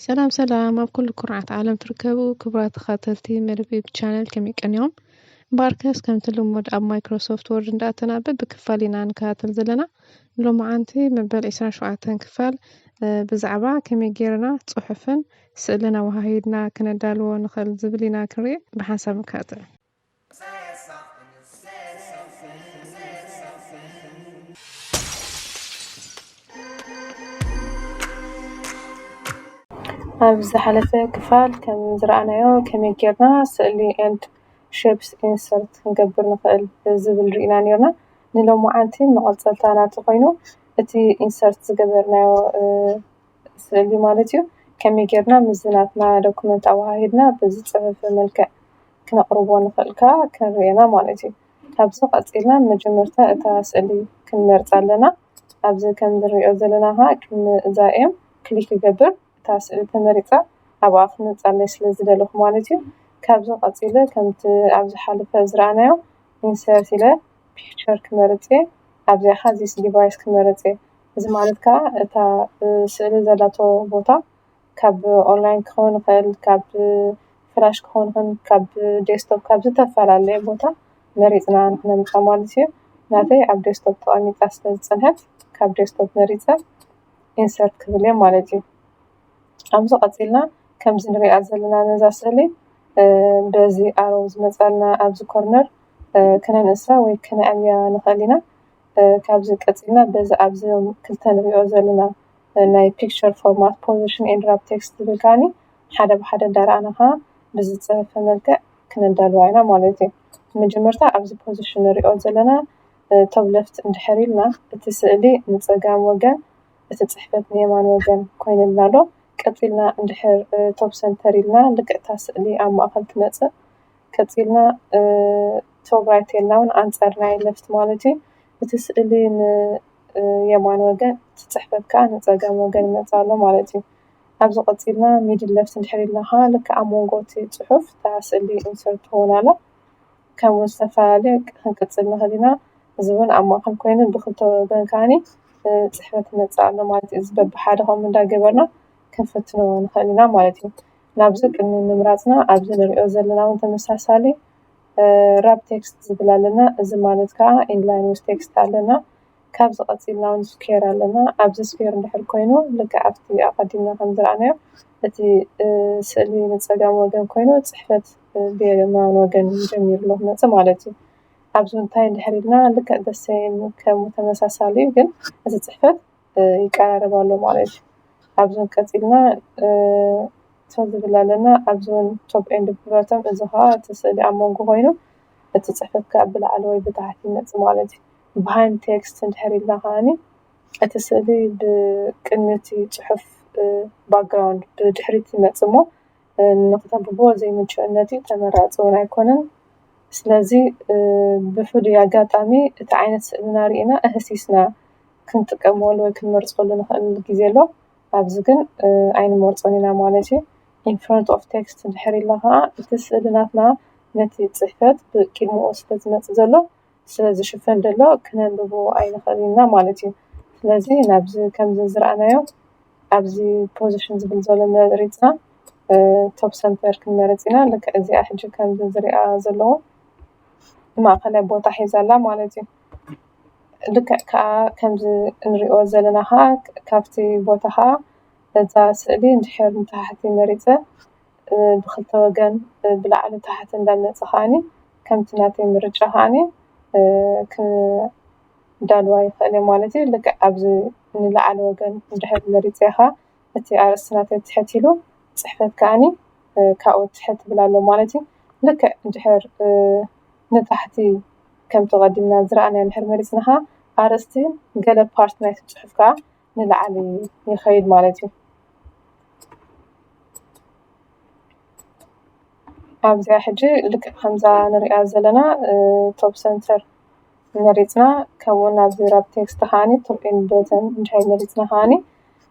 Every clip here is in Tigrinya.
ሰላም ሰላም፣ ኣብ ኩሉ ኩርዓት ዓለም ትርከቡ ክቡራት ተኸታተልቲ መደብ ዩቱብ ቻነል ከመይ ቀኒኹም? እምበኣርከስ ከምቲ ልሙድ ኣብ ማይክሮሶፍት ወርድ እንዳእተናበ ብክፋል ኢና ንከታተል ዘለና። ሎማዓንቲ መበል ዕስራን ሸውዓተን ክፋል ብዛዕባ ከመይ ጌርና ጽሑፍን ስእልን ኣወሃሂድና ክነዳልዎ ንኽእል ዝብል ኢና ክንርኢ። ብሓንሳብ ንከታተል። ኣብ ዝሓለፈ ክፋል ከም ዝረኣናዮ ከመይ ጌርና ስእሊ and shapes insert ክንገብር ንኽእል ዝብል ርኢና ኔርና። ንሎማዓንቲ መቐጸልታ ናቲ ኮይኑ እቲ insert ዝገበርናዮ ስእሊ ማለት እዩ። ከመይ ጌርና ምስዚ ናትና ዶኩመንት ኣወሃሂድና ብዝጸፈፈ መልክዕ ክነቕርቦ ንኽእል ከኣ ክንርእየና ማለት እዩ። ካብዚ ቀጺልና መጀመርታ እታ ስእሊ ክንመርጻ ኣለና። ኣብዚ ከም ዝርእዮ ዘለና ከኣ ቅድሚ እዛ M ክሊክ ክገብር እታ ስእሊ ተመሪጻ ኣብኣ ክመጻለይ ስለ ዝደለኹ ማለት እዩ። ካብዚ ቀጺለ ከምቲ ኣብ ዝሓለፈ ዝረኣናዮ ኢንሰርት ኢለ ፒክቸር ክመርጽ እየ። ኣብዚኣ ከኣ this device ክመርጽ እየ። እዚ ማለት ከኣ እታ ስእሊ ዘላቶ ቦታ ካብ ኦንላይን ክኸውን ይኽእል፣ ካብ ፍላሽ ክኸውን ይኽእል፣ ካብ ዴስክቶፕ፣ ካብ ዝተፈላለየ ቦታ መሪጽና ንክነምጻ ማለት እዩ። ናተይ ኣብ ዴስክቶፕ ተቐሚጣ ስለ ዝጸንሐት ካብ ዴስክቶፕ መሪጸ ኢንሰርት ክብል እየ ማለት እዩ። ኣብዚ ቀጺልና ከምዚ ንሪኣ ዘለና ነዛ ስእሊ በዚ ኣሮው ዝመጻልና ኣብዚ ኮርነር ክነንእሳ ወይ ክነዕብያ ንኽእል ኢና። ካብዚ ቀጺልና በዚ ኣብዚ ክልተ ንሪኦ ዘለና ናይ ፒክቸር ፎርማት ፖዚሽን ኤንድ ራፕ ቴክስት ዝብል ከኣኒ ሓደ ብሓደ እንዳረኣና ከዓ ብዝፀፈፈ መልክዕ ክነዳልዋ ኢና ማለት እዩ። መጀመርታ ኣብዚ ፖዚሽን ንሪኦ ዘለና ቶብ ለፍት እንድሕር ኢልና እቲ ስእሊ ንፀጋም ወገን እቲ ፅሕፈት ንየማን ወገን ኮይኑልና ኣሎ። ቀፂልና እንድሕር ቶብ ሰንተር ኢልና ልክዕታ ስእሊ ኣብ ማእኸል ትመፅእ። ቀፂልና ቶብ ራይት ኢልና እውን ኣንፃር ናይ ለፍት ማለት እዩ። እቲ ስእሊ ንየማን ወገን እቲ ፅሕፈት ከዓ ንፀጋም ወገን ይመፅእ ኣሎ ማለት እዩ። ኣብዚ ቀፂልና ሚድል ለፍት እንድሕር ኢልና ከዓ ልክዕ ኣብ መንጎ እቲ ፅሑፍ እታ ስእሊ ኢንሰርት ትኸውን ኣላ። ከምኡ ዝተፈላለየ ክንቅፅል ንኽእል ኢና። እዚ እውን ኣብ ማእኸል ኮይኑ ብክልተ ወገን ከዓኒ ፅሕፈት ይመፅእ ኣሎ ማለት እዩ። እዚ በብሓደ ከምኡ እንዳገበርና ክንፍትኖ ንኽእል ኢና ማለት እዩ። ናብዚ ቅድሚ ምምራፅና ኣብዚ ንሪኦ ዘለና እውን ተመሳሳሊ ራፕ ቴክስት ዝብል ኣለና። እዚ ማለት ከዓ ኢንላይን ዊዝ ቴክስት ኣለና። ካብዚ ቀፂልና እውን ስኩዌር ኣለና። ኣብዚ ስኩዌር እንድሕር ኮይኑ ልክዕ ኣብቲ ኣቐዲምና ከም ዝረኣናዮ እቲ ስእሊ ንፀጋም ወገን ኮይኑ ፅሕፈት ብየማን ወገን ጀሚሩ ኣሎ ክመፅእ ማለት እዩ። ኣብዚ እንታይ እንድሕር ኢልና ልክዕ ደሰይም ከምኡ ተመሳሳሊ እዩ፣ ግን እቲ ፅሕፈት ይቀራረብ ኣሎ ማለት እዩ። ኣብዚ ቀፂልና ሶ ዝብል ኣለና። ኣብዚ እውን ቶፕ ኤንድ ቦተም፣ እዚ ከዓ እቲ ስእሊ ኣብ መንጎ ኮይኑ እቲ ፅሕፈት ከዓ ብላዕሊ ወይ ብታሕቲ ይመፅእ ማለት እዩ። ብሃይንድ ቴክስት እንድሕር ኢልና ከዓኒ እቲ ስእሊ ብቅድሚ እቲ ፅሑፍ ባክግራውንድ ብድሕሪት ይመፅእ እሞ ንክተንብብዎ ዘይምችእነት እዩ፣ ተመራፂ እውን ኣይኮነን። ስለዚ ብፍሉይ ኣጋጣሚ እቲ ዓይነት ስእልና ርኢና እህሲስና ክንጥቀመሉ ወይ ክንመርፀሉ ንኽእል ግዜ ኣሎ። ኣብዚ ግን ኣይንመርፆን ኢና ማለት እዩ። ኢንፍሮንት ኦፍ ቴክስት እንድሕር ኢልና ከዓ እቲ ስእሊ ናትና ነቲ ፅሕፈት ብቅድሚኡ ስለ ዝመፅእ ዘሎ ስለ ዝሽፈን ዘሎ ክነንብቦ ኣይንኽእል ኢና ማለት እዩ። ስለዚ ናብዚ ከምዚ ዝረኣናዮ ኣብዚ ፖዚሽን ዝብል ዘሎ መሪፅና ቶፕ ሰንተር ክንመርፅ ኢና። ልክዕ እዚኣ ሕጂ ከምዚ ዝሪኣ ዘለኹ ማእኸላይ ቦታ ሒዛ ኣላ ማለት እዩ። ልክዕ ከዓ ከምዚ እንሪኦ ዘለና ከዓ ካብቲ ቦታ ከዓ እዛ ስእሊ እንድሕር ንታሕቲ መሪፀ ብክልተ ወገን ብላዕሊ ታሕቲ እንዳመፀ ከዓኒ ከምቲ ናተይ ምርጫ ከዓኒ ክዳልዋ ይኽእል እየ ማለት እዩ። ልክዕ ኣብዚ ንላዕሊ ወገን እንድሕር መሪፀ ከዓ እቲ ኣርእስቲ ናተይ ትሕት ኢሉ ፅሕፈት ከዓኒ ካብኡ ትሕት ይብል ኣሎ ማለት እዩ። ልክዕ እንድሕር ንታሕቲ ከምቲ ቀዲምና ዝረኣናዮ እንድሕር መሪፅና ከዓ ኣርእስቲ ገለ ፓርት ናይቲ ፅሑፍ ከዓ ንላዕሊ ይኸይድ ማለት እዩ። ኣብዚኣ ሕጂ ልክዕ ከምዛ ንሪኣ ዘለና ቶፕ ሰንተር መሪፅና ከምኡ ናብዚ ራፕ ቴክስት ከዓኒ ቶፕ ኤንድ ቦተም እንድሕር መሪፅና ከዓኒ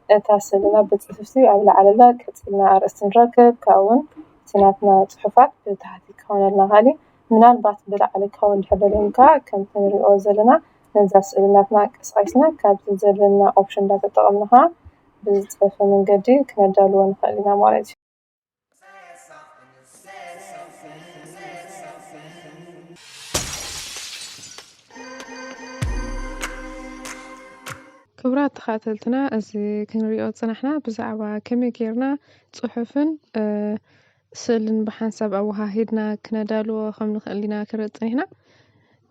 እታ ስእልና ብፅፍፍቲ ኣብ ላዕሊ ኣላ። ቀፂልና ኣርእስቲ ንረክብ፣ ካብኡ እውን እቲ ናትና ፅሑፋት ብታሕቲ ክኾነልና ከኣሊ ምናልባት ብላዕሊ ክኸውን ድሕር ደሊኹም ከዓ ከምቲ ንሪኦ ዘለና ነዛ ስእሊ ናትና ቀስቂስና ካብዚ ዘለና ኦፕሽን እንዳተጠቐምና ከዓ ብዝፀፈ መንገዲ ክነዳልዎ ንኽእል ኢና ማለት እዩ። ክቡራት ተኸታተልትና፣ እዚ ክንሪኦ ዝጸናሕና ብዛዕባ ከመይ ጌርና ጽሑፍን ስእልን ብሓንሳብ ኣወሃሂድና ክነዳልዎ ከም ንኽእል ኢና ክርኢ ጸኒሕና።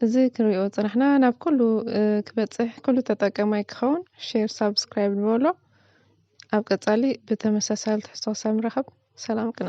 እዚ ክንሪኦ ዝጸናሕና ናብ ኩሉ ክበጽሕ፣ ኩሉ ተጠቀማይ ክኸውን ሼር ሳብስክራይብ ንበሎ። ኣብ ቀጻሊ ብተመሳሳሊ ትሕዝቶ ክሳብ ንራኸብ ሰላም ቅነ።